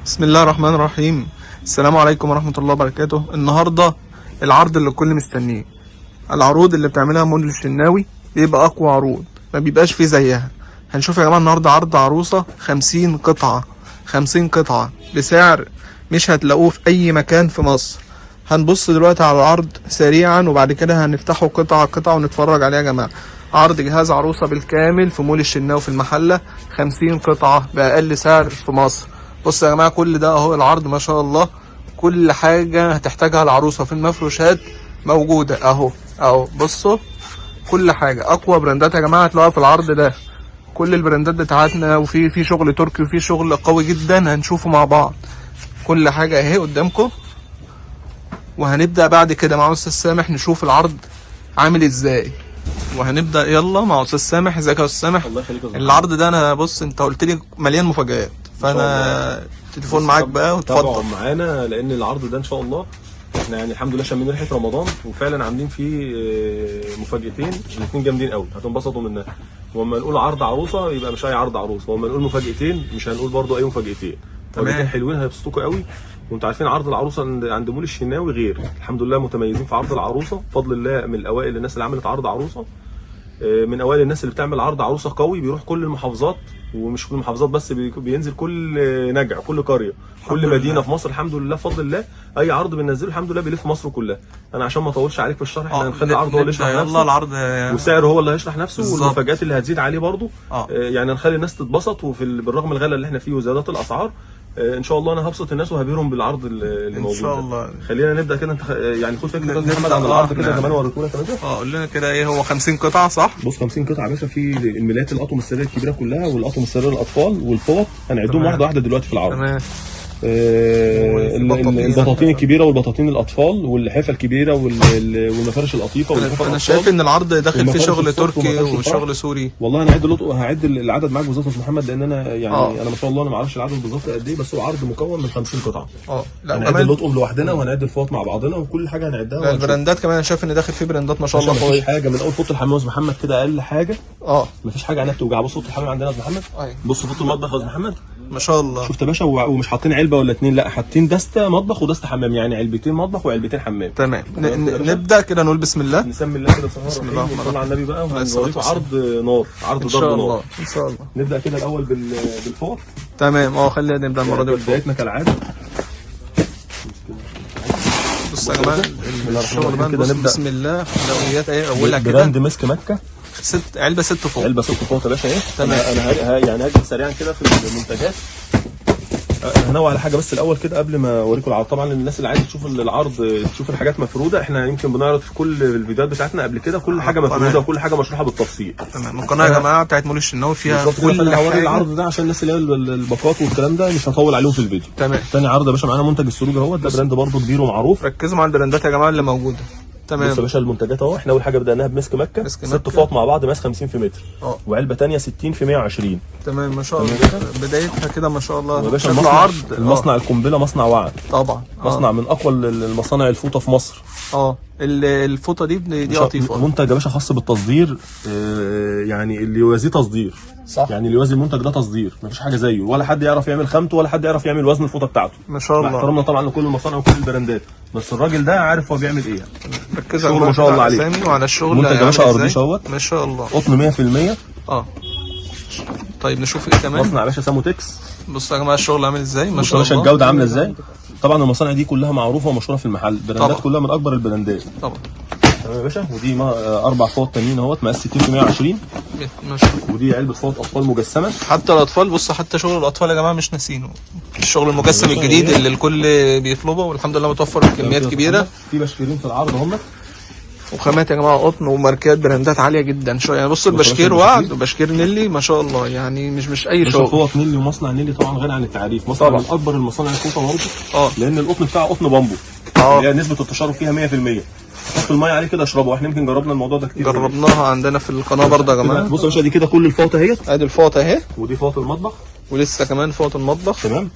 بسم الله الرحمن الرحيم. السلام عليكم ورحمة الله وبركاته. النهاردة العرض اللي الكل مستنيه، العروض اللي بتعملها مول الشناوي بيبقى أقوى عروض، ما بيبقاش فيه زيها. هنشوف يا جماعة النهاردة عرض عروسة 50 قطعة، 50 قطعة بسعر مش هتلاقوه في أي مكان في مصر. هنبص دلوقتي على العرض سريعا وبعد كده هنفتحه قطعة قطعة ونتفرج عليه يا جماعة. عرض جهاز عروسة بالكامل في مول الشناوي في المحلة، 50 قطعة بأقل سعر في مصر. بص يا جماعة كل ده اهو العرض ما شاء الله، كل حاجة هتحتاجها العروسة في المفروشات موجودة اهو اهو. بصوا كل حاجة، اقوى براندات يا جماعة هتلاقوها في العرض ده، كل البراندات بتاعتنا، وفي شغل تركي وفي شغل قوي جدا هنشوفه مع بعض. كل حاجة اهي قدامكم، وهنبدأ بعد كده مع أستاذ سامح نشوف العرض عامل ازاي. وهنبدأ يلا مع أستاذ سامح. ازيك يا أستاذ سامح؟ الله يخليك يا أستاذ. العرض ده انا بص انت قلت لي مليان مفاجآت، فانا التليفون معاك بقى واتفضل. تابعوا معانا لان العرض ده ان شاء الله احنا يعني الحمد لله شامين ريحه رمضان، وفعلا عاملين فيه مفاجاتين، الاثنين جامدين قوي هتنبسطوا منها. واما نقول عرض عروسه يبقى مش اي عرض عروسه، واما نقول مفاجاتين مش هنقول برضو اي مفاجاتين. مفاجاتين حلوين هيبسطوكوا قوي. وانتوا عارفين عرض العروسة عند مول الشناوي غير، الحمد لله متميزين في عرض العروسة بفضل الله، من الاوائل الناس اللي عملت عرض عروسه، من اوائل الناس اللي بتعمل عرض عروسه قوي، بيروح كل المحافظات، ومش كل المحافظات بس، بينزل كل نجع، كل قرية، كل مدينة في مصر الحمد لله بفضل الله. اي عرض بننزله الحمد لله بيلف مصر كلها. انا عشان ما اطولش عليك في الشرح احنا هنخلي العرض هو اللي يشرح يلا نفسه، العرض وسعره هو اللي هيشرح نفسه، بالظبط. والمفاجآت اللي هتزيد عليه برضه. يعني هنخلي الناس تتبسط، وفي بالرغم الغلا اللي احنا فيه وزيادات الاسعار، ان شاء الله انا هبسط الناس وهبهرهم بالعرض اللي موجود ان شاء ده. الله. خلينا نبدا كده. انت يعني خد فكرة يا نبدأ. محمد عن العرض كده نعم. كمان وريته لك يا باشا. قول لنا كده ايه هو 50 قطعة صح؟ بص 50 قطعه يا باشا، في الملايات الاطقم السرير الكبيرة كلها، والاطقم السرير الاطفال، والفوط هنعدهم تمام. واحدة واحدة دلوقتي في العرض. تمام. البطاطين. البطاطين الكبيرة والبطاطين الاطفال واللحافه الكبيرة والمفارش القطيفه واللحافه انا الاطفال. شايف ان العرض داخل فيه والمفارش شغل ال soft تركي ومفارش الفرح. وشغل سوري. والله انا هعد العدد معاك بالظبط يا أستاذ محمد، لان انا يعني انا ما شاء الله انا ما اعرفش العدد بالظبط قد ايه، بس هو عرض مكون من 50 قطعه. لا هنعد وكمان اللطقم لوحدنا، وهنعد الفوط مع بعضنا، وكل حاجة هنعدها لا وهنشوف. البراندات كمان انا شايف ان داخل فيه براندات ما شاء الله مفيش قوية. حاجة من اول فوط الحمام يا أستاذ محمد كده، اقل حاجة مفيش حاجة عنها بتوجع. بص فوط الحمام عندنا يا أستاذ محمد، أيوة. بص فوط المطبخ يا أستاذ محمد، ما شاء الله. شفت يا باشا؟ ومش حاطين علبة ولا اتنين، لا حاطين دسته مطبخ ودسته حمام، يعني علبتين مطبخ وعلبتين حمام. تمام. نبدا كده نقول بسم الله. نسمي الله كده، بسم بسم الله الله الرحمن الرحمن الرحيم، ونصلي على النبي بقى، عليه الصلاة وهنوريكم والسلام. عرض نار، عرض ان شاء ضرب الله نار. ان شاء الله. نبدا كده الاول بالفوط. تمام. خلينا نبدا المرة دي بالفوط. بدايتنا كالعادة. بص يا جماعة الله الرحمن الشغل الرحيم بقى. كده بص نبدأ. بسم الله، حلويات اهي اولها كده. brand مسك مكة، ست علبة ست فوط. علبة ست فوط يا باشا اهي. تمام. انا يعني هاجي سريعا كده في المنتجات. هنوع على حاجة بس الاول كده قبل ما اوريكم العرض. طبعا الناس اللي عايزه تشوف العرض، تشوف الحاجات مفروده، احنا يمكن بنعرض في كل الفيديوهات بتاعتنا قبل كده كل حاجة مفروده وكل حاجة مشروحه بالتفصيل. تمام. القناة يا جماعة بتاعت مول الشناوي فيها بالظبط كده. كل فانا هوري حاجة. العرض ده عشان الناس اللي هي الباقات والكلام ده مش هطول عليهم في الفيديو. تمام. تاني عرض يا باشا معانا منتج السروج اهوت، ده brand برضه كبير ومعروف. ركزوا مع البراندات يا جماعة اللي موجودة. تمام. بص يا باشا المنتجات اهو، احنا اول حاجة بدأناها بمسك مكة، مسك ست مكة. فوط مع بعض مقاس 50 في متر، وعلبة ثانية 60 في 120. تمام ما شاء الله، بدايتها كده ما شاء الله. يا باشا شكله المصنع عرض. المصنع القنبلة، مصنع وعد، طبعا. مصنع من اقوى المصانع الفوطه في مصر. الفوطه دي قطيفة. منتج يا باشا خاص بالتصدير، يعني اللي يوازيه تصدير، صح. يعني اللي يوازي المنتج ده تصدير، مفيش حاجة زيه، ولا حد يعرف يعمل خامته، ولا حد يعرف يعمل وزن الفوطه بتاعته. ما شاء مع الله. احترامنا طبعا لكل المصانع وكل البراندات، بس الراجل ده عارف هو بيعمل ايه. ركزوا شغل ما شاء الله عليه. الأسامي وعلى الشغل منتج يا باشا عامل أرضيش إزاي. اهوت. ما شاء الله، قطن 100%. طيب نشوف ايه كمان. مصنع يا باشا ساموتكس. بصوا يا جماعة الشغل عامل ازاي ما بص يا شاء باشا الله. الجودة عامله ازاي. طبعا المصانع دي كلها معروفة ومشهوره في المحل، براندات طبعا. كلها من اكبر البراندات. طبعا. تمام يا باشا. ودي ما اربع فوط تانيين اهوت مقاس 60 في 120، ما شاء الله. ودي علبة فوط اطفال مجسمه. حتى الاطفال، بص حتى شغل الاطفال يا جماعة مش ناسينه، الشغل المجسم يا باشا الجديد إيه؟ اللي الكل بيطلبه، والحمد لله متوفر بكميات كبيرة. في بشكيرين في العرض هم، وخامات يا جماعة قطن وماركات براندات عالية جدا شوية يعني. بصوا بص يا باشا البشكير وعد البشكير. وبشكير نيلي ما شاء الله، يعني مش اي باشا شغل. فوط نيلي ومصنع نيلي طبعا غني عن التعريف، مصنع طبعا. من اكبر المصانع الفوطه برضه، لان القطن بتاعه قطن بامبو، اللي هي نسبه التشرب فيها 100%. حط المية عليه كده اشربه، احنا يمكن جربنا الموضوع ده كتير، جربناها عندنا في القناة برضه يا جماعة. بص يا باشا دي كده كل الفوطه اهيت، ادي الفوطه اهي، ودي فوط المطبخ. ولسه كمان فوط المطبخ. تمام.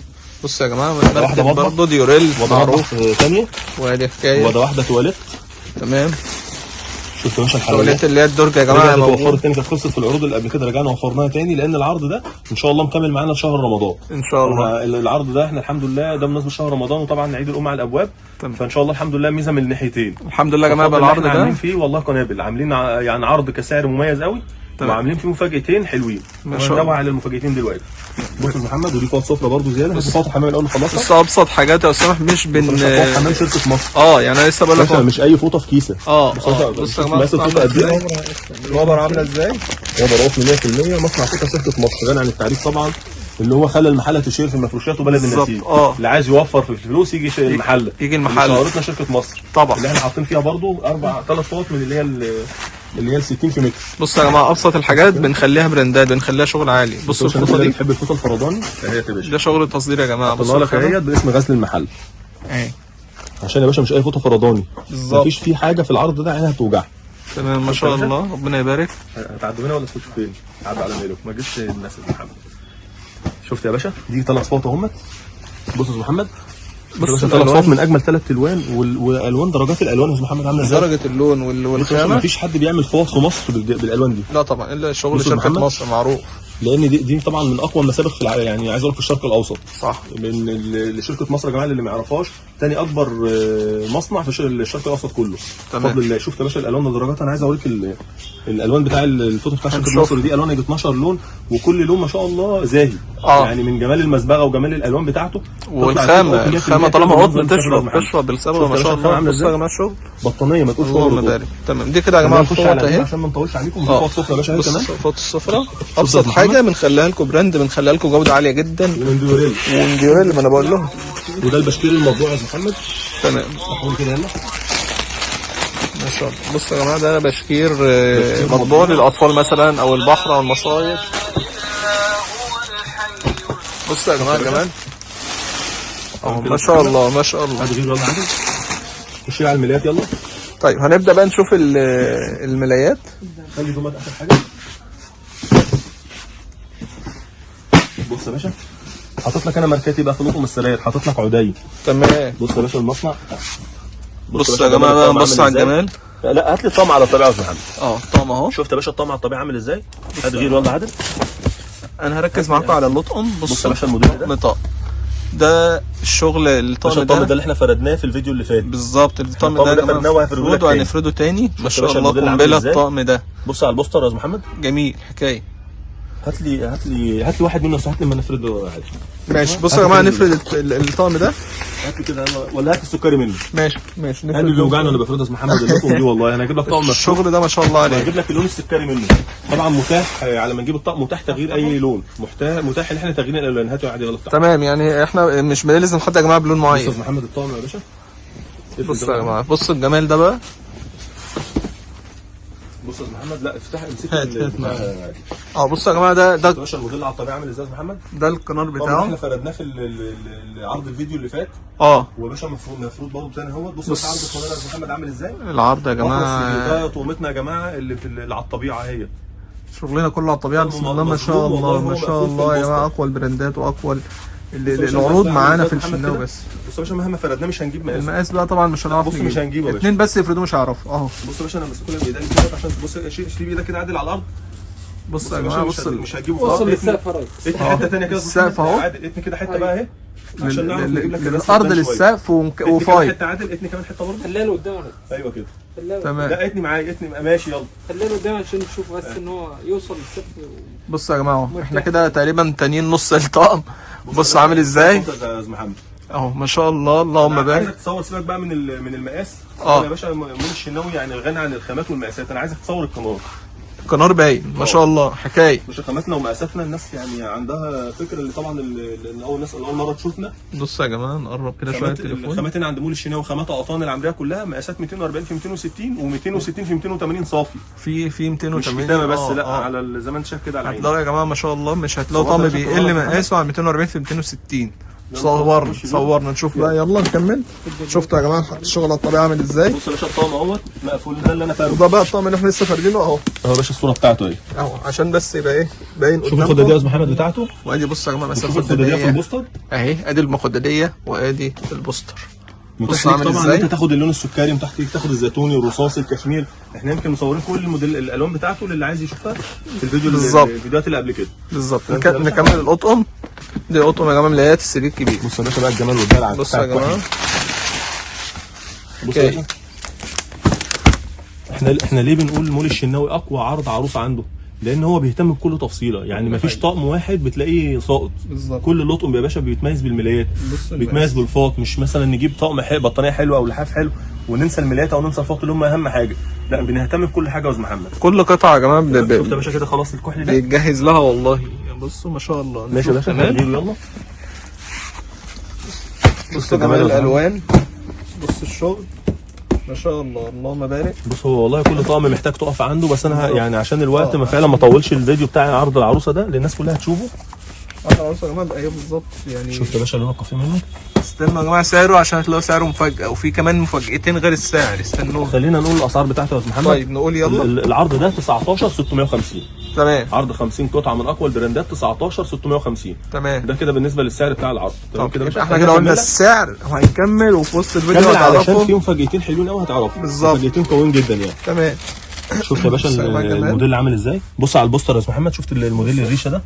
بص يا جماعة واحدة ماركة مطبخ. برضه ديوريل وده معروف، مطبخ ثانية، وادي حكاية. وده واحدة تواليت. تمام. شفت يا باشا الحلويات شغلات اللي هي الدرج يا جماعة رجعت موجود. اتوفرت تاني، كانت خلصت في العروض اللي قبل كده، رجعنا وفرناها تاني لان العرض ده ان شاء الله مكمل معانا لشهر رمضان. ان شاء الله. العرض ده احنا الحمد لله ده بمناسبة شهر رمضان، وطبعا عيد الام على الابواب. تمام. فان شاء الله الحمد لله ميزة من الناحيتين. الحمد لله يا جماعة بفضل بقى الله العرض احنا ده عاملين فيه والله قنابل، عاملين يعني عرض كسعر مميز قوي. تمام. وعاملين فيه مفاجاتين حلوين. ما شاء الله. وهندوع على المفاجاتين دلوقتي. بص يا محمد، ودي فوط سفره برده زيادة. بس فوط الحمام الاول نخلصها. بس ابسط حاجات يا اسامة مش بن بن حمام شركة مصر. يعني انا لسه بقول لك باشا مش اي فوطه في كيسه. بص بص يا جماعة مقاس الفوطه قد ايه؟ الوبر عامله ازاي؟ وبر قطن 100% مصنع فوطه شركة مصر، غني عن التعريف طبعا، اللي هو خلى المحلة تشير في المفروشات وبلد بالظبط، النسيج. اللي اللي عايز يوفر في الفلوس يجي المحلة، يجي المحلة. اللي شهرتنا شركة مصر طبعا. اللي احنا حاطين فيها برضو 4 3 فوط من اللي هي ال 60 في متر. بص يا جماعة ابسط الحاجات بنخليها براندات، بنخليها شغل عالي. بصوا عشان الفوطه اللي دي بتحب الفوطه الفرداني اهي يا باشا، ده شغل تصدير يا جماعة. بصوا طلع لك الخامة. اهيت باسم غزل المحل، اهي عشان يا باشا مش اي فوطه فرداني. بالظبط. مفيش في حاجة في العرض ده عينها هتوجعها. تمام ما شاء الله، ربنا يبارك. هتعدوا هنا ولا تخش فين؟ عدوا على ميلك، ما تجيبش الناس يا محمد. شفت يا باشا دي 3 فوط اهمت. بص يا محمد، بص بص 3 الألوان. فوط من اجمل 3 الوان، والوان درجات الالوان يا محمد عامله ازاي؟ درجه اللون بص يا باشا، والخامه. مفيش حد بيعمل فوط في مصر بالالوان دي. لا طبعا الا شغل بص يا شركة محمد. مصر معروف. لان دي طبعا من اقوى المسابق في العالم، يعني عايز اقول في الشرق الاوسط. صح. من لشركة مصر يا جماعة اللي ما يعرفهاش، تاني اكبر مصنع في الشرق الاوسط كله. تمام. بفضل الله. شفت يا باشا الالوان درجات، انا عايز اوريك الالوان بتاع الفوطه بتاع شركة هنشوف. مصر دي، الوان يجي 12 لون، وكل لون ما شاء الله زاهي. يعني من جمال المصبغه وجمال الالوان بتاعته. والخامه، الخامة طالما قطن تشرب تشرب بالصبغه ما شفت يا شاء باشا الخامة الله. عاملة بصوا ازاي؟ يا جماعة الشغل، بطانيه ما تقولش اللهم ورق. بارك. تمام دي كده يا جماعة نخش الفوط على اهي. عشان ما نطولش عليكم. فوط سفره يا باشا اهي بص كمان. فوط السفرة ابسط حاجة بنخليها لكم brand، بنخليها لكم جوده عالية جدا. ومن ديوريل. ومن ديوريل، ما انا بقول لهم. وده البشكير المطبوع يا محمد. تمام قول كده يلا. ما شاء الله. بصوا يا جماعة ده بشكير مطبوع للاطفال مثلا او البحر او المصايف. بصوا يا جماعة الجمال، ما شاء الله ما شاء الله. هات غيره يلا عادل. خش على الملايات يلا. طيب هنبدا بقى نشوف الملايات. خلي دومات اخر حاجة. بص يا باشا، حاطط لك انا ماركاتي بقى في لطقم السراير، حاطط لك عدي. تمام. بص يا باشا المصنع. بص يا جماعة بقى نبص على الجمال. لا هات لي الطقم على الطبيعة يا استاذ محمد. الطقم اهو. شفت يا باشا الطقم على الطبيعة عامل ازاي؟ هات غيره يلا عادل. انا هركز معاكم على اللطقم. بص يا باشا الموديل ده. طقم ده الشغل، الطقم باشا الطقم ده ده اللي احنا فردناه في الفيديو اللي فات. بالظبط. الطقم الطقم ده يا ده جماعة فردناه وهفرده لك مفرود تاني. وهنفرده تاني ما يا شاء باشا الله. الموديل عامل قنبلة ازاي؟ الطقم ده بص على البوستر يا استاذ محمد. جميل حكاية. هات لي هات لي هات لي واحد منه، هات لي ما نفرده عادي. ماشي بص يا جماعة نفرد الطقم ده. هات لي كده يلا، ولا هات السكري منه. ماشي ماشي قلبي نفرد بيوجعني وانا بفرده يا استاذ محمد اللطقم دي والله. انا هجيب لك طقم مفتوح، الشغل ده ما شاء الله عليه. هجيب لك اللون السكري منه. طبعا متاح على ما نجيب الطقم، متاح تغيير اي لون، متاح ان احنا تغيير الالوان. هاتوا يا عادي يلا افتح. تمام، يعني احنا مش بنلزم حد يا جماعة بلون بص يا معين. استاذ محمد الطقم يا باشا. بص يا جماعة، بص الجمال ده بقى. بص يا استاذ محمد، لا افتح امسك هات هات معايا. بص يا جماعة ده يا باشا الموديل على الطبيعة عامل ازاي يا استاذ محمد؟ ده القنار طبعا بتاعه. احنا فردناه في عرض الفيديو اللي فات. ويا باشا المفروض برضه تاني اهوت. بص عرض القنار يا استاذ محمد عامل ازاي؟ العرض يا جماعة. ده طقمتنا يا جماعة اللي في اللي على الطبيعة اهي. شغلنا كله على الطبيعة بسم الله ما شاء الله ما شاء الله يا جماعة. اقوى البراندات واقوى العروض معانا في الشناوي بس. بص يا باشا مهما فردناه مش هنجيب مقاس. المقاس بقى طبعا مش هنعرف بص مش هنجيبه يا باشا. اتنين بس يفردوه مش هعرف اهو. بص يا باشا انا ماسكه لك بايدي كده عشان تبص. شيل بايدك كده عادل على الارض. بص يا جماعة بص مش هتجيبه. وصل للسقف يا ريس. اتني حتة ثانية كده. السقف اهو. عادل اتني كده حتة بقى اهي عشان نعرف نجيب لك الارض للسقف وفايد. حتة عادل اتني كمان حتة برضه. خليها لقدام يا ريس. ايوه كده تمام. لا اتني معايا اتني ماشي يلا. خليها لقدام عشان نشوف بس ان هو يوصل للسقف. بص يا جماعة اهو احنا كده تقريبا تانيين نص الطقم. بص عامل ازاي يا استاذ محمد اهو ما شاء الله اللهم بارك. عايزك تصور، سيبك بقى من المقاس. يا باشا مول الشناوي يعني غني عن الخامات والمقاسات. انا عايزك تصور القنار. القنار باين ما شاء الله حكاية. مش خاماتنا ومقاساتنا الناس يعني عندها فكرة اللي طبعا اللي اول ناس اول مرة تشوفنا. بص يا جماعة نقرب كده شوية التليفون. الخامات هنا عند مول الشناوي خامات قطان العمرية كلها مقاسات 240 في 260 و260 في 280 صافي. في 280 مش كتابه بس لا على زي ما انت شايف كده على العين. هتلاقوا يا جماعة ما شاء الله مش هتلاقوا طقم بيقل مقاسه عن 240 في 260. صورنا نشوف بقى يلا نكمل. شفتوا يا جماعة الشغل على الطبيعة عامل ازاي؟ بص يا باشا الطقم اهوت مقفول ده اللي انا فارده. وده بقى الطقم اللي احنا لسه فاردينه اهو. اهو يا باشا الصورة بتاعته اهي اهو عشان بس يبقى ايه باين قدامكم. شوف الخداديه يا استاذ محمد بتاعته. وادي بص يا جماعة مسافة شوف الخداديه في البوستر اهي. ادي المخدديه وادي البوستر. متاح عامل ليك طبعا ان ازاي. انت تاخد اللون السكري، متاح ليك تاخد الزيتوني، الرصاصي، الكشمير. احنا يمكن مصورين كل الموديل الالوان بتاعته للي عايز يشوفها في الفيديو بالظبط. الفيديوهات اللي قبل كده. بالظبط. نكمل القطقم. دي قطقم يا جماعة ملايات السرير الكبير. بص يا باشا بقى الجمال والدلع. بص يا جماعة. بص يا باشا، احنا ليه بنقول مول الشناوي اقوى عرض عروسه عنده؟ لان هو بيهتم بكل تفصيله، يعني مفيش طقم واحد بتلاقيه ساقط. بالظبط. كل لطقم يا باشا بيتميز بالملايات، بيتميز بالفاط. مش مثلا نجيب طقم بطانيه حلوة او لحاف حلو وننسى الملايات او ننسى الفاط اللي هم اهم حاجة. لا، بنهتم بكل حاجة يا استاذ محمد. كل قطعه يا جماعة شفت يا باشا كده خلاص الكحل ده بيتجهز لها والله. بصوا ما شاء الله. ماشي يا باشا. تمام. يلا بصوا جمال الالوان، بص الشغل ما شاء الله، اللهم بارك. بص هو والله كل طقم محتاج تقف عنده، بس انا يعني عشان الوقت ما فعلا ما اطولش الفيديو بتاع عرض العروسة ده للناس كلها تشوفه. عرض العروسة يا جماعة بقى ايه بالظبط يعني. شفت يا باشا اللون الكافيه منه. استنوا يا جماعة سعره عشان هتلاقوا سعره مفاجاة، وفي كمان مفاجاتين غير السعر، استنوه. خلينا نقول الاسعار بتاعته يا استاذ محمد. طيب نقول يلا. العرض ده 19650. تمام. عرض 50 قطعه من اقوى البراندات 19650. تمام. ده كده بالنسبة للسعر بتاع العرض. تمام كده يا باشا. احنا كده قلنا السعر وهنكمل، وفي وسط الفيديو كمل علشان هتعرفوا في مفاجاتين حلوين قوي هتعرفوا. بالظبط. مفاجاتين قويين جدا يعني. تمام. شفت يا باشا الموديل عامل ازاي؟ بص على البوستر يا استاذ محمد، شفت الموديل الريشة ده؟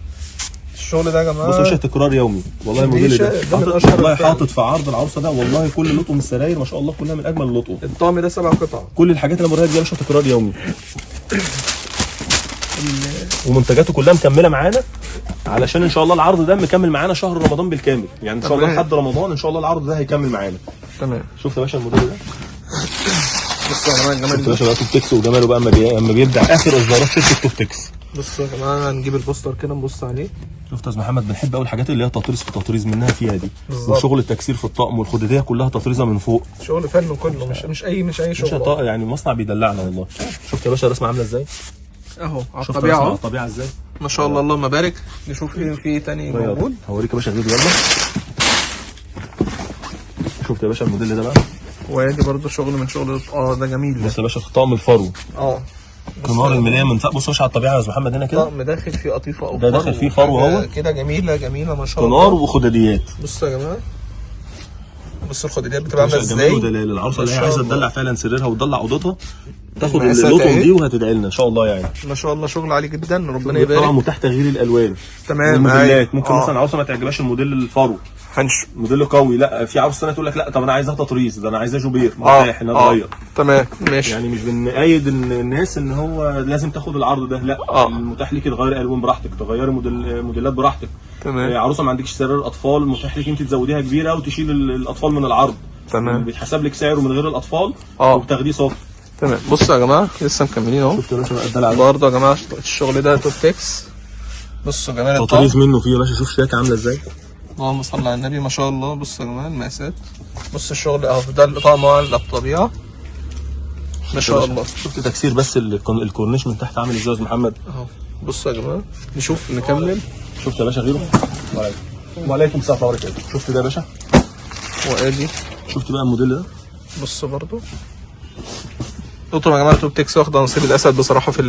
الشغل ده يا جماعة بص يا باشا تكرار يومي والله. الموديل ده والله حاطط في عرض العروسة ده والله كل لطقم السراير ما شاء الله كلها من اجمل اللطقم. الطقم ده 7 قطع. كل الحاجات اللي بوريها دي يا باشا تكرار يومي. ومنتجاته كلها مكملة معانا علشان ان شاء الله العرض ده مكمل معانا شهر رمضان بالكامل، يعني ان شاء الله لحد رمضان ان شاء الله العرض ده هيكمل معانا. تمام. شفت يا باشا الموديل ده؟ بصوا يا جماعة الجمال ده يا باشا بقى توب تكس وجماله بقى اما بيبدع اخر اصدارات شركة توب تكس. بصوا يا جماعة هنجيب البوستر كده نبص عليه. شفت يا استاذ محمد، بنحب قوي الحاجات اللي هي تطريز في تطريز منها فيها دي، وشغل التكسير في الطقم والخداديه كلها تطريزه من فوق، شغل فن كله، مش اي شغل. مش يعني المصنع بيدلعنا والله. شفت يا باشا الرسمة عامله ازاي؟ اهو على الطبيعة، على الطبيعة ازاي ما شاء الله، اللهم بارك. نشوف ايه في تاني موجود. هوريك يا باشا الفيديو يلا. شفت يا باشا الموديل ده بقى، وادي برده شغل من شغل ده جميل. بص يا باشا طقم الفرو، كنار الملايه من فوق. بص يا باشا على الطبيعة يا استاذ محمد هنا كده، طقم داخل فيه قطيفة او ده داخل فيه فرو اهو كده، جميلة جميلة ما شاء الله، كنار وخداديات. بصوا يا جماعة، بصوا الخداديات بتبقى عامله ازاي. ودلال العروسة اللي هي عايزه تدلع فعلا سريرها وتدلع اوضتها، تاخد اللطم دي وهتدعي لنا ان شاء الله يعني. ما شاء الله شغل عالي جدا، ربنا يبارك. طبعا متاح تغيير الالوان. تمام. الموديلات ممكن مثلا عروسه ما تعجبهاش الموديل الفرو، موديل قوي، لا في عروسه ثانية تقول لك لا طب انا عايزها تطريز، ده انا عايزاه جوبير، متاح ان انا اتغير. تمام ماشي. يعني مش بنقيد ان الناس ان هو لازم تاخد العرض ده، لا المتاح ليك تغيري الوان براحتك، تغيري موديلات براحتك. تمام. عروسه ما عندكش سرير اطفال، متاح ليك انت تزوديها كبيرة وتشيل الاطفال من العرض. تمام. بيتحسب لك سعره من غير الاطفال وبتاخديه صافي. تمام. بصوا يا جماعة لسه مكملين اهو. شفت يا باشا بقى الدلع برضه يا جماعة الشغل ده توب تكس. بصوا يا جماعة تطريز منه فيه يا باشا، شوف شياكه عامله ازاي. اللهم صل على النبي، ما شاء الله. بصوا يا جماعة المقاسات، بص الشغل اهو، ده الطقم على الطبيعة ما شاء الله. شفت تكسير بس الكورنيش من تحت عامل ازاي يا استاذ محمد اهو. بصوا يا جماعة نشوف نكمل. شفت يا باشا غيره. وعليكم السلام ورحمة الله وبركاته. شفت ده يا باشا، وادي شفت بقى الموديل ده. بص برضو دكتور يا جماعة توب تكس واخده نصيب الاسد بصراحة في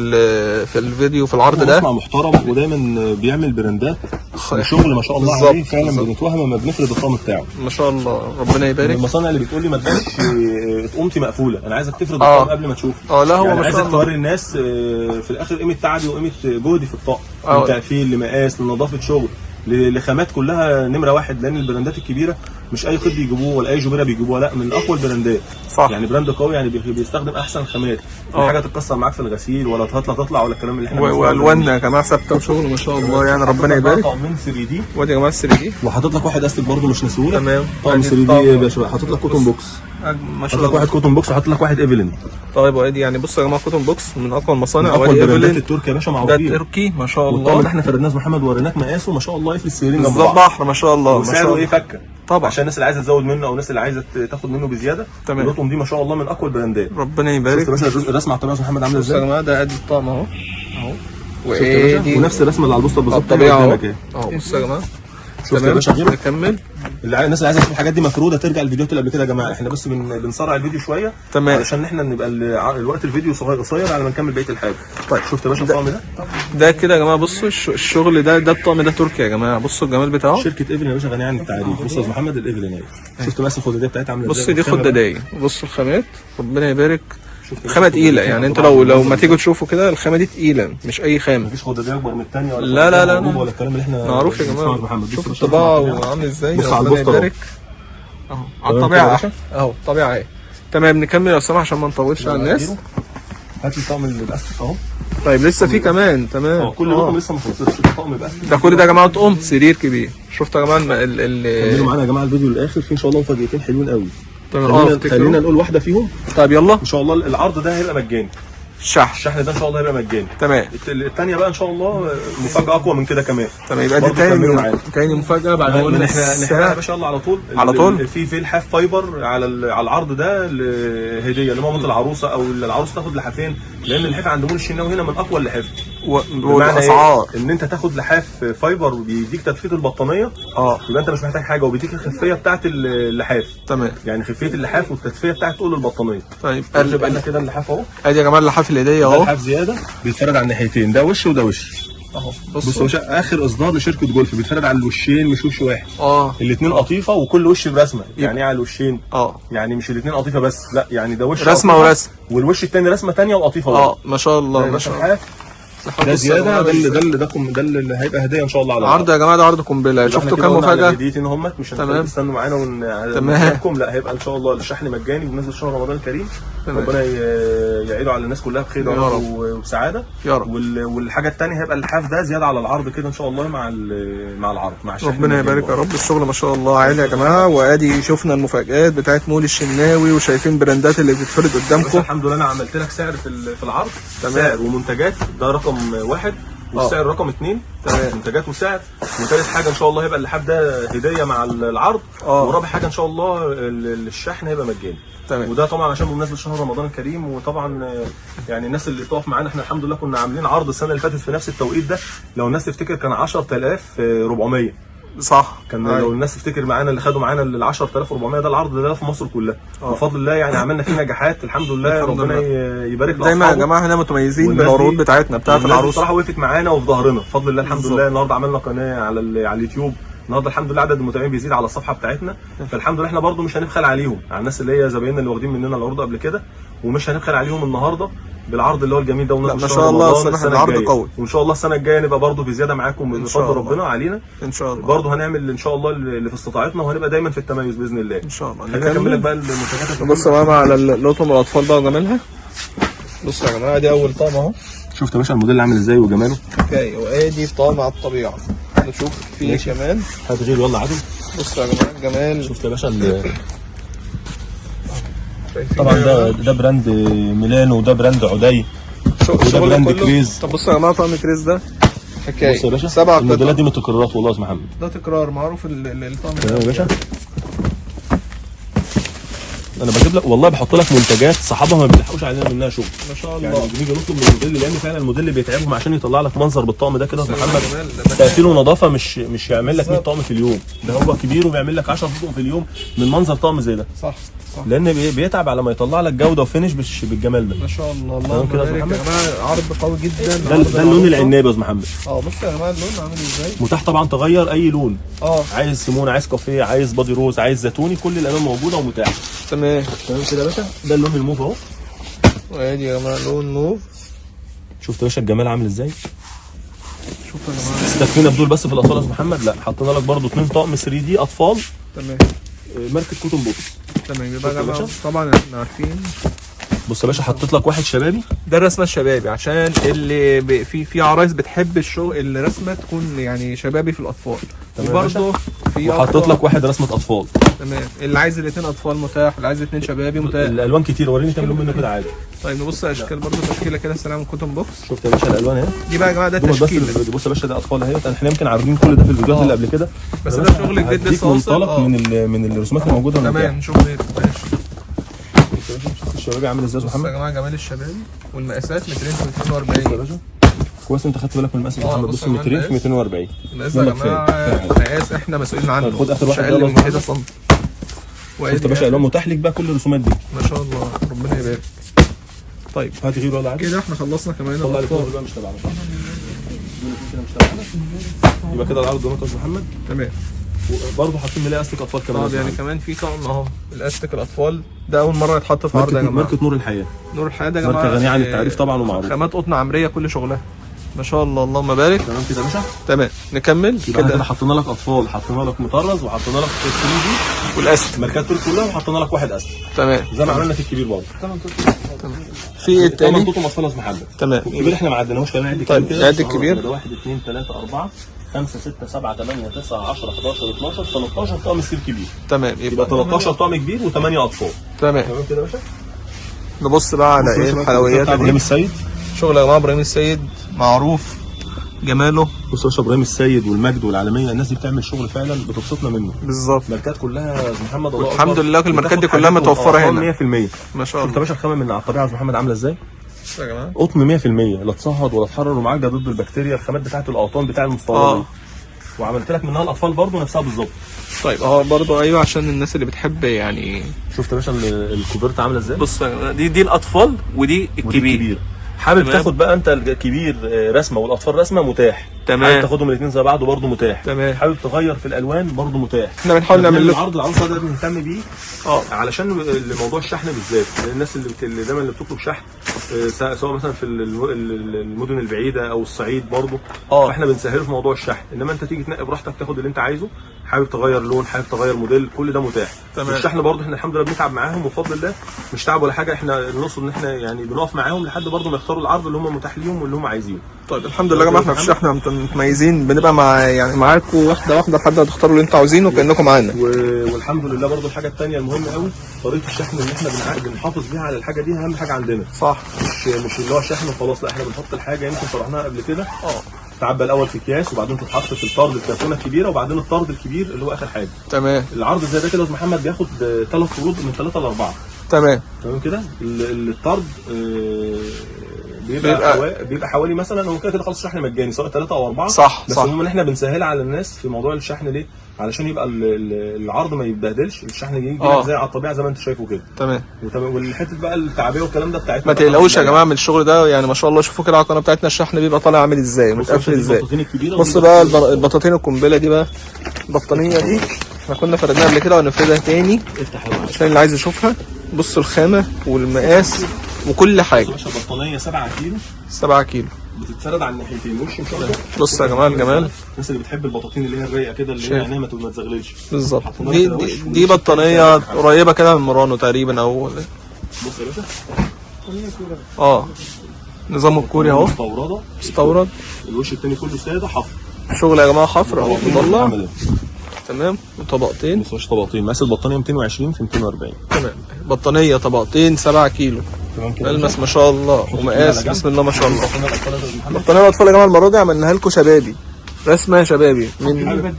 الفيديو في العرض ده. مصنع محترم ودايما بيعمل براندات وشغل ما شاء الله عليه فعلا، بنتوهم لما بنفرد الطقم بتاعه ما شاء الله، ربنا يبارك. المصانع اللي بتقول لي ما تبانش قومتي مقفولة، انا عايزك تفرد الطقم قبل ما تشوف. لا هو يعني عايزك توري الناس في الاخر قيمة تعبي وقيمه جهدي في الطقم، من تقفيل لمقاس لنظافه شغل لخامات كلها نمره واحد، لان البراندات الكبيرة مش اي خيط بيجيبوه ولا اي جوبيره بيجيبوها، لا من اقوى البراندات. صح. يعني brand قوي، يعني بيستخدم احسن خامات، حاجة تتكسر معاك في الغسيل ولا تطلع ولا الكلام اللي احنا والواننا يا جماعة ثابتة وشغل ما شاء الله يعني، ربنا يبارك. طقمين 3D، وادي يا جماعة 3D، وحاطط لك واحد استك برده مش ناسيهولك. تمام. طقم 3D يا باشا، حاطط لك cotton box، ما شاء الله، حاطط لك واحد cotton box وحاطط لك واحد ايفلين. طيب وادي يعني بصوا يا جماعة cotton box من اقوى المصانع، اقوى البراندات التركي يا باشا معروفين، ده تركي ما شاء الله. والطقم اللي احنا فردناه محمد وريناك مقاسه ما شاء الله، يفرد السريرين جنب بالظبط، بحر ما شاء الله. وسعره ايه فكه طبعا، عشان الناس اللي عايزه تزود منه او الناس اللي عايزه تاخد منه بزيادة. تمام. اللطم دي ما شاء الله من اقوى البراندات، ربنا يبارك. شفت يا باشا الرسمة على الطبيعة محمد عامله ازاي؟ بصوا يا جماعة ده ادي الطقم اهو اهو، وادي ونفس الرسمة اللي على البوستر بالظبط الطبيعة اهو. بصوا يا جماعة شفت يا باشا غيره. نكمل. الناس اللي عايزه تشوف الحاجات دي مفروده ترجع الفيديوهات اللي قبل كده يا جماعة. احنا بس بنسرع الفيديو شوية. تمام. علشان احنا نبقى الوقت الفيديو قصير على ما نكمل بقية الحاجة. طيب. شفت يا باشا الطقم ده؟ ده كده يا جماعة، بصوا الشغل ده الطقم ده تركي يا جماعة، بصوا الجمال بتاعه. شركة ايفلين يا باشا غنية عن التعريف. بص يا استاذ محمد الايفلين اهي، شفت بس الخداديه بتاعتها عامله ازاي؟ بص دي والخامة بقى. خداديه، بصوا الخامات ربنا يبارك. شفت يا باشا خامة تقيلة الخدادية يعني، انتوا طبعاً لو ما تيجوا تشوفوا كده الخامة دي تقيلة، مش اي خامة. مفيش خداديه اكبر من الثانية ولا لا لا لا خدادية لا. ولا الكلام اللي احنا معروف يا بنسمعه جماعة. محمد. بص شوف يا باشا الطباعة الطباعة. وعامل ازاي، بص على ربنا البوستر اهو. يبارك. اهو على تمام كده يا الطبيعة باشا؟ اهو الطبيعة اهي. تمام نكمل يا اسامة عشان ما نطولش على الناس. هات لي طقم الاستك اهو. طيب لسه في كمان. تمام. كل رقم لسه ما خلصتش الطقم باستك. ده كل ده يا جماعة طقم سرير كبير. شفتوا يا جماعة كملوا معانا يا جماعة الفيديو للاخر، في ان شاء الله مفاجاتين حلوين قوي. تمام. خلينا افتكروا. نقول واحدة فيهم. طيب يلا. ان شاء الله العرض ده هيبقى مجاني، الشحن الشحن ده ان شاء الله هيبقى مجاني. تمام. الثانية بقى ان شاء الله مفاجاة اقوى من كده كمان. تمام، يبقى دي برضه كملوا تاني معانا. تاني مفاجاة بعد ما قلنا احنا يا السعر. باشا يلا على طول. على طول؟ في لحاف fiber على العرض ده هديه لمامه العروسة، او العروسة تاخد لحافين، لان اللحاف عند مول الشناوي هنا من اقوى اللحاف. بمعنى والاسعار إيه؟ ان انت تاخد لحاف fiber بيديك تدفئه البطانيه، يبقى انت مش محتاج حاجة، وبيديك الخفية بتاعه اللحاف. تمام. يعني خفيه اللحاف والتدفئه بتاعه طول البطانيه. طيب يبقى لنا كده اللحاف اهو. ادي يا جماعة اللحاف الهدية ده اهو. لحاف زيادة بيتفرد على الناحيتين، ده وش وده وش. اهو بص يا بصوا. باشا، اخر اصدار لشركة جولف بيتفرد على الوشين مش وش واحد. الاثنين قطيفة وكل وش برسمه. يعني ايه على الوشين؟ يعني مش الاثنين قطيفة بس، لا يعني ده وش رسمه قطيفة ورسم. والوش الثاني رسمه ثانية وقطيفه برضه. ما شاء الله ده ما شاء الله. لحاف ده زيادة، ده اللي ده اللي ده ده اللي هيبقى هديه ان شاء الله على عرض يا جماعة، ده عرض قنبلة. شفتوا كام مفاجاة؟ هديتين هم مش تمام. تستنوا معانا تمام. لا هيبقى ان شاء الله الشحن مجاني بمناسبة شهر رمضان الكريم. تمام. ربنا يعيده على الناس كلها بخير يا يا رب رب. وبسعاده يا رب. والحاجة الثانية هيبقى اللحاف ده زيادة على العرض كده ان شاء الله مع مع العرض مع الشحن ربنا المجاني يبارك يا برضه. رب. الشغل ما شاء الله عالي يا جماعة. وادي شفنا المفاجآت بتاعت مول الشناوي، وشايفين براندات اللي بتتفرد بس قدامكم. الحمد لله انا عملت لك سعر في العرض. تمام. سعر ومنتجات ده رقم واحد، والسعر رقم اثنين. تمام. منتجات وسعر. وثالث حاجة ان شاء الله هيبقى اللحاف ده هديه مع العرض. ورابع حاجة ان شاء الله الشحن هيبقى مجاني. تمام. وده طبعا عشان بمناسبة شهر رمضان الكريم. وطبعا يعني الناس اللي بتقف معانا، احنا الحمد لله كنا عاملين عرض السنة اللي فاتت في نفس التوقيت ده، لو الناس تفتكر كان 10400. صح. كان أيوة. لو الناس تفتكر معانا اللي خدوا معانا ال 10400 ده العرض ده في مصر كلها. بفضل الله يعني عملنا فيه نجاحات الحمد لله. الحمد ربنا لله. يبارك دايما يا لاصحابه. جماعة احنا متميزين والناس بالعروض دي- بتاعتنا بتاعت والناس دي العروسة. بصراحة وقفت معانا وفي ظهرنا بفضل الله الحمد بالظبط. لله. النهارده عملنا قناة على اليوتيوب. النهارده الحمد لله عدد المتابعين بيزيد على الصفحة بتاعتنا، فالحمد لله احنا برضو مش هنبخل عليهم، على الناس اللي هي زبايننا اللي واخدين مننا العروض قبل كده، ومش هنبخل عليهم النهارده بالعرض اللي هو الجميل ده. لا، وناس ما شاء الله رمضان الصراحة السنة العرض الجاية. قوي. وان شاء الله السنة الجاية نبقى برضو بزيادة معاكم إن شاء بفضل الله. ربنا علينا. ان شاء الله برضو هنعمل ان شاء الله اللي في استطاعتنا، وهنبقى دايما في التميز باذن الله. ان شاء الله. خلينا اكمل لك بقى المنتجات. بص يا ماما على اللطم الاطفال بقى وجمالها. بصوا يا جماعة دي اول طقم اهو. شفت يا باشا الموديل عامل ازاي وجماله. okay، وادي طقم على الطبيعة. نشوف في ماشي. كمان. هات غير يلا عادل. بصوا يا جماعة الجمال. شفت يا باشا شايفين طبعا يا ده جماعة؟ ده brand ميلانو، وده brand عدي، وده شغل brand كله. كريز. طب بصوا يا جماعة طقم كريز ده حكاية. بص يا باشا 7 الموديلات قطع. دي متكررات والله يا استاذ محمد. ده تكرار معروف الطقم. تمام يا باشا. انا بجيب لك والله، بحط لك منتجات صحابها ما بيلحقوش علينا منها شغل. ما شاء الله. يعني بنيجي نطلب من الموديل، لان فعلا الموديل بيتعبهم عشان يطلع لك منظر بالطقم ده كده يا بص يا محمد. جمال، ده تقفيل ونظافه، مش يعمل لك 100 بالظبط. طقم في اليوم، ده هو كبير وبيعمل لك 10 طقم في اليوم من منظر طقم زي ده. صح صح. لان بيتعب على ما يطلع لك جوده و finish بالجمال ده. ما شاء الله تمام اللهم كده يا بارك يا محمد؟ جماعة. عرض قوي جدا. ده عرض ده اللون العروسة. العنابي يا استاذ محمد. بص يا جماعة اللون عامل ازاي. متاح طبعا تغير اي لون، عايز سيمون، عايز كافيه، عايز body rose، عايز زيتوني، كل الالوان موجودة ومتاحه. تمام. تمام كده يا باشا. ده اللون الموف اهو. وادي يا جماعة لون موف. شفت يا باشا الجمال عامل ازاي. شوف يا جماعة. استكفينا بدول بس في الاطفال يا استاذ محمد؟ لا، حطينا لك برضو 2 طقم 3D اطفال. تمام. ماركة كوتون بوكس. تمام يبقى يا شفت يا جماعة باشا؟ طبعا احنا عارفين بص يا باشا حطيت لك واحد شبابي. ده الرسمة الشبابي عشان اللي في عرايس بتحب الشغل الرسمة تكون يعني شبابي في الاطفال. تمام يا وبرده في وحطيت أطفال. لك واحد رسمه اطفال. تمام. اللي عايز الاثنين اطفال متاح، اللي عايز الاثنين شبابي متاح. الالوان كتير، وريني كام لون منه كده عادي. طيب نبص على اشكال برده تشكيله كده. سلام كوتون بوكس. شفت يا باشا الالوان اهي. دي بقى يا جماعة ده دول بس تشكيله. الفيديو. بص يا باشا ده اطفال اهي، احنا يمكن عارضين كل ده في الفيديوهات اللي قبل كده، بس ده شغل جديد هديك لسه واصل. منطلق من الرسومات الموجودة تمام والمتاحة. نشوف ايه. ماشي. شفت الشبابي عامل ازاي يا بص يا محمد؟ جماعة جمال الشبابي والمقاسات مترين في بص يا 42. باشا كويس انت خدت بالك من المقاس يا محمد. بص بص مترين في 240. المقاس يا يلا جماعة كفاية. مقاس احنا مسؤولين عنه. طيب خد آخر مش واحد اقل يلا. من كده سنتي. شفت يا باشا الوان متاح لك بقى كل الرسومات دي. ما شاء الله ربنا يبارك. طيب هات غيره ولا عادي. كده احنا خلصنا كمان طلع لي الاطفال. فوق بقى مش تبعنا صح؟ دول الاتنين كده مش تبعنا. يبقى كده العرض ده يا محمد. تمام. وبرضه حاطين ملاية استك اطفال كمان. طب يعني كمان في طقم اهو الاستك الاطفال ده اول مرة يتحط في عرض يا جماعة. ماركة نور الحياة. نور الحياة ده يا جماعة ماركة غنية عن التعريف طبعا ومعروفة. خامات قطن عمرية كل شغلها ما شاء الله اللهم بارك. تمام كده يا باشا. تمام نكمل يبقى كده كده حطينا لك اطفال، حطينا لك مطرز، وحطينا لك 3 دي والاستك ماركات دول كلها، وحطينا لك واحد استك تمام. زي ما عملنا في الكبير برضه. في ايه تمام التاني؟ طقم اطفال يا محمد. تمام. الكبير احنا ما عديناهوش كمان. عد طيب، كده. عد الكبير. ده 1 2 3 4 5 6 7 8 9 10 11 12 13 طقم سرير كبير. تمام يبقى 13 طقم كبير و8 اطفال. تمام. تمام كده يا باشا. نبص بقى على ايه الحلويات بتاع ابراهيم دي. السيد. شغل يا جماعة ابراهيم السيد معروف جماله. بص يا باشا ابراهيم السيد والمجد والعالمية، الناس دي بتعمل شغل فعلا بتبسطنا منه. بالظبط. الماركات كلها يا محمد الله والحمد أكبر. لله الماركات دي بتاخد كلها حاجات متوفرة والأرقام هنا. 100%. ما شاء شفت يا الله. باشا الخامة من على الطبيعة يا محمد عامله ازاي؟ بص يا جماعة قطن 100%، لا تصهد ولا تحرر، ومعالجة ضد البكتيريا، الخامات بتاعه الاقطان بتاع المستورده. وعملت لك منها الاطفال برضو نفسها بالظبط. طيب اهو برضو ايوه عشان الناس اللي بتحب يعني. شفت يا باشا الكوفرت عامله ازاي؟ بص يا جماعة، دي الاطفال ودي ودي الكبير. حابب تمام. تاخد بقى انت الكبير رسمه والاطفال رسمه متاح. تمام. حابب تاخدهم الاثنين زي بعض برضه متاح. تمام. حابب تغير في الالوان برضه متاح. احنا بنحاول نعمل لكم العرض العروسة ده بنهتم بيه علشان موضوع الشحن بالذات، لان الناس اللي دايما اللي بتطلب شحن سواء مثلا في المدن البعيدة او الصعيد برضه. فاحنا بنسهله في موضوع الشحن، انما انت تيجي تنقي براحتك تاخد اللي انت عايزه. حابب تغير لون، حابب تغير موديل، كل ده متاح. تمام. الشحن برضه احنا الحمد لله بنتعب معاهم وبفضل الله، مش تعب ولا حاجة. احنا نقصد ان احنا يعني بنقف معاهم لحد برضه ما يختاروا العرض اللي هم متاح ليهم واللي هم عايزينه. طيب الحمد لله يا جماعة احنا في الشحن متميزين، بنبقى مع يعني معاكم واحدة واحدة لحد ما تختاروا اللي انتوا عاوزينه كانكم معانا. والحمد لله برضو الحاجة الثانية المهمة قوي طريقه الشحن اللي احنا بنحافظ بيها على الحاجة دي اهم حاجة عندنا. صح. مش اللي هو شحن وخلاص، لا احنا بنحط الحاجة يمكن شرحناها قبل كده. تعبى الاول في اكياس وبعدين تتحط في الطرد الكرتونه الكبيرة وبعدين الطرد الكبير اللي هو اخر حاجة. تمام. العرض زي ده كده يا محمد بياخد 3 طرود من 3 ل 4. تمام. تمام كده. الطرد بيبقى حوالي مثلا هو كده كده خلاص شحن مجاني سواء 3 او 4. صح. بس صح. المهم ان احنا بنسهلها على الناس في موضوع الشحن ليه؟ علشان يبقى العرض ما يتبهدلش، الشحن يجي لك زي على الطبيعة زي ما انت شايفه كده. تمام. والحتة بقى التعبئه والكلام ده بتاعتنا. ما تقلقوش يا جماعة من الشغل ده، يعني ما شاء الله شوفوا كده على القناة بتاعتنا الشحن بيبقى طالع عامل ازاي، متقفل ازاي. بص بقى البطاطين القنبلة دي بقى، البطانيه دي احنا كنا فردناها قبل كده وهنفردها تاني عشان اللي عايز يشوفها. بصوا الخامة والمقاس وكل حاجة. يا باشا بطانيه 7 كيلو. 7 كيلو بتتسرد على الناحيتين وش مشرجع. بص يا جماعة الجمال. الناس اللي بتحب البطاطين اللي هي الرايقه كده اللي هي عينيها ما تزغللش. بالظبط. دي بطانيه قريبه كده من مورانو تقريبا او بص يا باشا نظام الكوري اهو. مستورده. مستورد. الوش التاني كله ساده حفر. شغل يا جماعة حفر اهو مضلع. تمام. وطبقتين. بص يا طبقتين. مقاس البطانيه 220 في 240. تمام. بطانيه طبقتين 7 كيلو. تمام كده. الملمس ما شاء الله ومقاس بسم الله ما شاء الله. بطانيه الاطفال يا جماعة المرة دي عملناها لكم شبابي، رسمه شبابي من حابب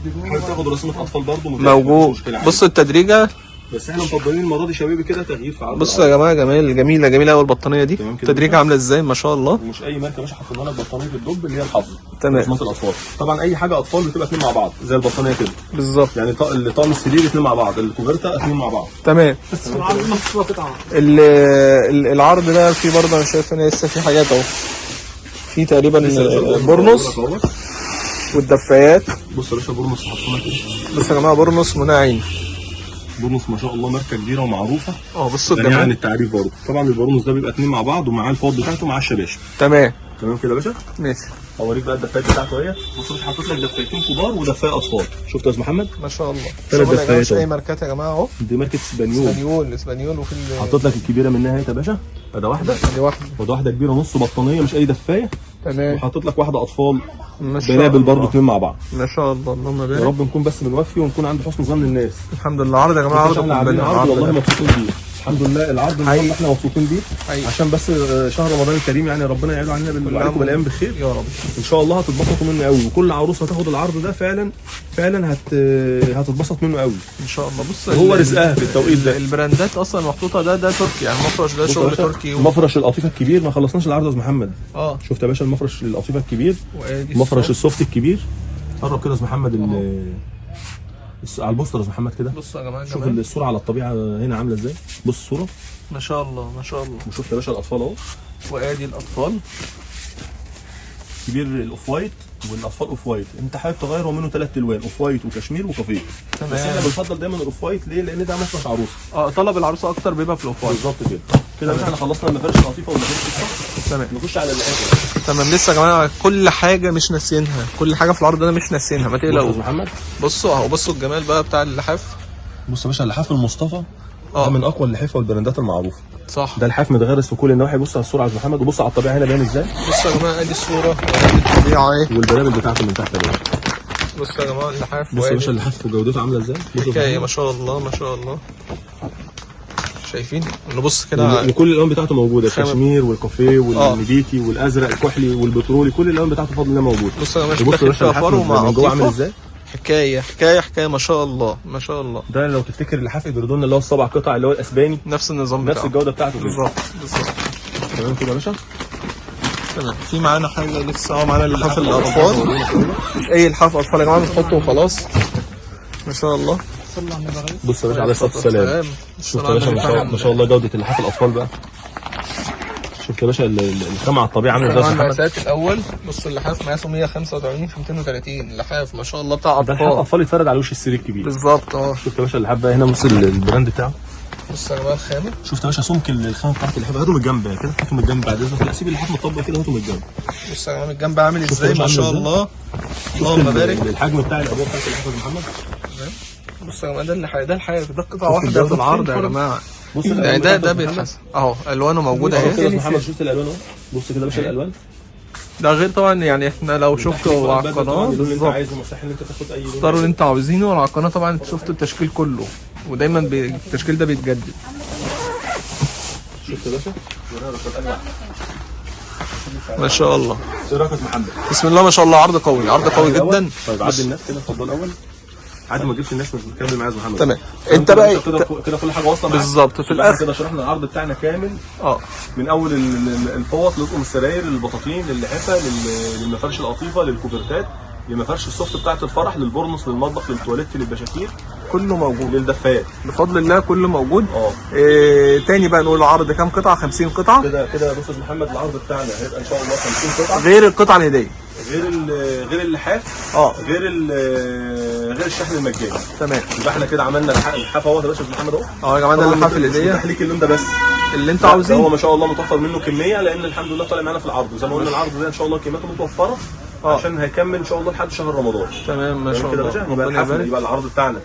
تاخد رسمه اطفال برضه موجود. بص التدريجه، بس احنا مفضلين المرة دي شبابي كده تغيير في عرض. بصوا يا جماعة جمال، جميلة جميلة قوي البطانيه دي. التدريجه عامله ازاي ما شاء الله. ومش اي ماركة يا باشا، حطينا لك بطانيه الدب اللي هي الحفر. تمام. رسمات الاطفال طبعا اي حاجة اطفال بتبقى اثنين مع بعض زي البطانيه كده بالظبط. يعني طقم السرير اثنين مع بعض، الكوفرتا اثنين مع بعض. تمام. بس العرض نفسه قطعه. العرض ده في برضه انا شايف ان لسه في حاجات اهو، في تقريبا برنس والدفايات. بص يا باشا برنس حطينا كده. بص يا جماعة برنس منى عين. برنس ما شاء الله ماركة كبيرة ومعروفة. بصوا غنية عن الجمال. التعريف برضه. طبعا البرنس ده بيبقى اثنين مع بعض ومعاه الفوط بتاعته ومعاه الشباشب. تمام. تمام كده يا باشا. ماشي. اوريك بقى الدفايات بتاعته اهي. بص مش حاطط لك دفايتين كبار ودفايه اطفال. شفت يا استاذ محمد؟ ما شاء الله. ثلاث دفايات. مش اي ماركات يا جماعة اهو. دي ماركة اسبانيول. اسبانيول. وفي حاطط لك الكبيرة منها اهي يا باشا. ده واحدة. دي واحدة. وده واحدة كبيرة نص بطانيه مش اي دفايه. تمام. وحاطط لك واحدة اطفال بنابل برضه اثنين مع بعض. ما شاء الله اللهم بارك. يا رب نكون بس بنوفي ونكون عند حسن ظن الناس. الحمد لله. عرض يا جماعة، عرض عرض والله مبسوطين بيه. الحمد لله العرض اللي احنا مبسوطين بيه حقيقي. عشان بس شهر رمضان الكريم، يعني ربنا يعيده علينا وعليكم بالايام بخير يا رب. ان شاء الله هتتبسطوا منه قوي، وكل عروسه هتاخد العرض ده فعلا فعلا هتتبسط منه قوي ان شاء الله. بص وهو رزقها في التوقيت ده. البراندات اصلا محطوطة، ده تركي يعني، المفرش ده بص يا شغل باشا، تركي مفرش القطيفه الكبير، ما خلصناش العرض يا استاذ محمد. شفت يا باشا المفرش القطيفه الكبير، وادي مفرش ال soft الكبير. قرب كده يا استاذ محمد على البوستر يا استاذ محمد كده. بصوا يا جماعة شوف جمال. الصورة على الطبيعة هنا عامله ازاي، بص الصورة ما شاء الله ما شاء الله. وشفت يا باشا الاطفال اهو، وادي الاطفال كبير ال off white والاطفال off white. انت حابب تغير هو منه 3 الوان، off white وكشمير وكافيه. تمام. بس احنا بنفضل دايما ال off white ليه؟ لان ده مفرش عروسه. طلب العروسة اكتر بيبقى في ال off white. بالظبط كده. كده يا باشا احنا خلصنا المفارش القطيفه والمفارش ال soft. تمام. نخش على الاخر. تمام. لسه يا جماعة كل حاجة مش ناسيينها، كل حاجة في العرض ده مش ناسيينها، ما بص يا تقلقوش. محمد، بصوا اهو، بصوا الجمال بقى بتاع اللحاف. بص يا باشا اللحاف المصطفى ده من اقوى اللحافه والبراندات المعروفة. صح. ده لحاف متغرس في كل النواحي. بص على الصورة يا استاذ محمد، وبص على الطبيعة هنا باين ازاي، بصوا يا جماعة ادي الصورة وادي الطبيعة اهي. والبرامج بتاعته من تحت يا باشا. بصوا يا جماعة اللحاف بص يا وادي باشا اللحاف وجودته عامله ازاي. بص يا حكاية ما شاء الله ما شاء الله. شايفين؟ نبص كده وكل الالوان بتاعته موجودة، الكشمير والكافيه والنبيتي والازرق الكحلي والبترولي، كل الالوان بتاعته بفضل الله موجودة. بص يا جماعة بص يا داخل باشا فيها اللحاف فرو مع من جوه عامل قطيفة. ازاي. حكاية حكاية حكاية ما شاء الله ما شاء الله. ده لو تفتكر اللحاف ابردون اللي هو السبع قطع اللي هو الاسباني، نفس النظام نفس بتاعه. الجودة بتاعته كده. بالظبط بالظبط. تمام كده يا باشا. تمام. في معانا حاجة لسه، معانا اللحاف الاطفال. مش اي لحاف اطفال يا جماعة بنحطه وخلاص. ما شاء الله. صلى على النبي. بص يا باشا عليه الصلاة والسلام. شفت يا باشا ما شاء الله جوده اللحاف الاطفال بقى. شفت يا باشا الخامة على الطبيعة عامله ازاي يا طبعا محمد. المقاسات الاول. بص اللحاف مقاسه 185 في 230، لحاف ما شاء الله بتاع ده لحاف اطفال. اطفال يتفرد على وش السرير الكبير. بالظبط. شفت يا باشا اللحاف بقى هنا، بص ال brand بتاعه. بص يا جماعة الخامة. شفت يا باشا سمك الخامة بتاعت اللحاف. هاته من الجنب كده، هاته من الجنب بعد اذنك. لا سيب اللحاف متطبق كده، هاته من الجنب. بص يا جماعة من الجنب عامل شفت ازاي يا باشا ما عامل شاء ازاي؟ الله. اللهم بارك. الحجم بتاع الابواب بتاعت اللحاف يا محمد. بص يا جماعة ده اللحاف، ده الحاف، ده قطعه شفت واحدة الجودة؟ في العرض يا جماعة. بص يعني ده بيتحسن اهو، الوانه موجودة اهي كده اهي. يا محمد. شفت الالوان اهو. بص كده يا باشا الالوان. ده غير طبعا يعني احنا لو شفتوا على القناة اللون اللي انت بالظبط عايزه، مساحة ان انت تاخد اي لون. اختاروا اللي انتوا عاوزينه على القناة. طبعا شفتوا التشكيل كله، ودايما التشكيل ده بيتجدد. شفت يا باشا ما شاء الله. ايه رايك يا محمد؟ بسم الله ما شاء الله، عرض قوي، عرض قوي جدا. طيب عدي الناس كده، اتفضل اول. عدي ما تجيبش الناس، مش بتكمل معايا يا محمد. تمام. انت بقى كده كده كل حاجة واصله معاك بالظبط في يبقى احنا الاخر. كده شرحنا العرض بتاعنا كامل، من اول الفوط لطقم السراير، للبطاطين، للحفه، للمفارش القطيفه، للكوفرتات، لمفارش ال soft بتاعه الفرح، للبورنوس، للمطبخ، للتواليت، للبشاكير، كله موجود للدفايات. بفضل الله، كله موجود. تاني بقى نقول العرض كام قطعه؟ 50 قطعه. كده كده بص يا أستاذ محمد، العرض بتاعنا هيبقى ان شاء الله 50 قطعه، غير القطعة الهدية، غير اللحاف، غير الشحن المجاني. تمام. يبقى احنا كده عملنا اللحاف اهو يا باشا أستاذ محمد اهو. يا جماعة ده طبعاً اللحاف مش الهدية متاح ليك اللون ده بس اللي انتوا ده هو عاوزينه. ما شاء الله متوفر منه كمية، لان الحمد لله طالع معانا في العرض، وزي ما قلنا العرض ده ان شاء الله كمياته متوفرة عشان هيكمل ان شاء الله لحد شهر رمضان. تمام ما شاء كده يا الله. باشا يبقى ربنا الحفلة، يبارك. يبقى العرض بتاعنا.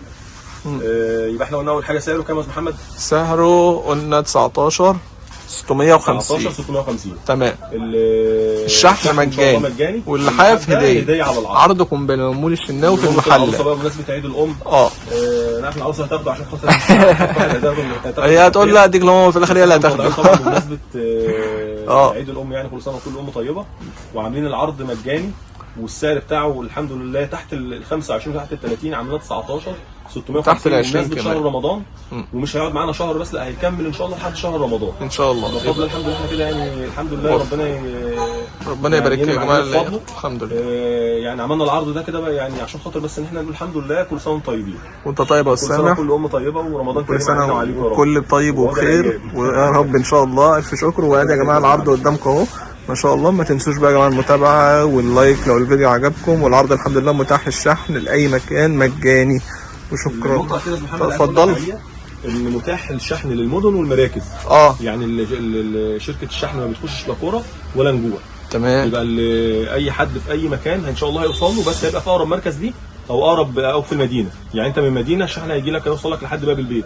يبقى احنا قلنا اول حاجة سعره كام يا استاذ محمد؟ سعره قلنا 19 650. 19 650. تمام. الشحن إن شاء الله مجاني مجاني، واللحاف ده هديه. هديه على العرض. عرض قنبلة مول الشناوي في العروسة المحلة. بقى بمناسبة عيد الام. انا عارف العروسة هتاخده عشان خاطر هي هتقول لا اديك لماما، في الاخر هي اللي هتاخده. طبعا بمناسبة عيد الام، يعني كل سنة وكل ام طيبة، وعاملين العرض مجاني، والسعر بتاعه الحمد لله تحت ال 25 تحت ال 30، عاملينها 19 650 تحت ال 20 بمناسبة كمان. شهر رمضان. ومش هيقعد معانا شهر بس، لا هيكمل ان شاء الله لحد شهر رمضان ان شاء الله. بفضل الحمد لله احنا كده يعني الحمد لله ربنا ربنا يبارك لك يا ينعم جماعة. علينا بفضله. الحمد لله. يعني عملنا العرض ده كده بقى يعني عشان خاطر بس ان احنا نقول الحمد لله، كل سنة وانتم طيبين، وانت طيب يا كل سنة سامح، وكل ام طيبة، ورمضان كل كريم سنة علينا وعليكم يا رب، وكل طيب ووضع وبخير الأيام. ويا رب ان شاء الله. الف شكر. وادي يا جماعة العرض قدامكم اهو ما شاء الله. ما تنسوش بقى يا جماعة المتابعة وال like لو الفيديو عجبكم، والعرض الحمد لله متاح الشحن لاي مكان مجاني. وشكرا. النقطة الأخيرة يا أستاذ محمد، عايز أقول لك اتفضل. عليها، ان متاح الشحن للمدن والمراكز. يعني شركة الشحن ما بتخشش لا قرى ولا نجوع. تمام. يبقى اي حد في اي مكان ان شاء الله هيوصل له، بس هيبقى في اقرب مركز ليه. او اقرب او في المدينة. يعني انت من المدينة الشحن هيجي لك، هيوصل لك لحد باب البيت.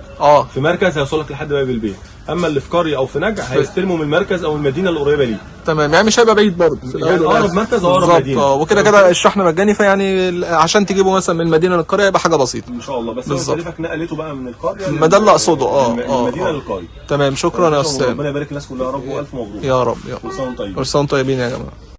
في مركز هيوصل لك لحد باب البيت. اما اللي في قرية او في نجع هيستلموا من المركز او المدينة القريبة ليه. تمام، يعني مش هيبقى بعيد برضه في يعني الأول اقرب والآخر. مركز او اقرب بالظبط. مدينة. وكده كده الشحن مجاني، فيعني عشان تجيبه مثلا من المدينة للقريه يبقى حاجة بسيطة. ان شاء الله. بس هو بالظبط. يكلفك نقلته بقى من القرية ما ده اللي اقصده. المدينة للقريه. تمام، شكرا يا استاذ. ربنا يبارك الناس كلها يا رب، والف مبروك. يا رب يا رب. كل سنة وانتم طيبين. كل سنة وانتم طيبين يا جماعة.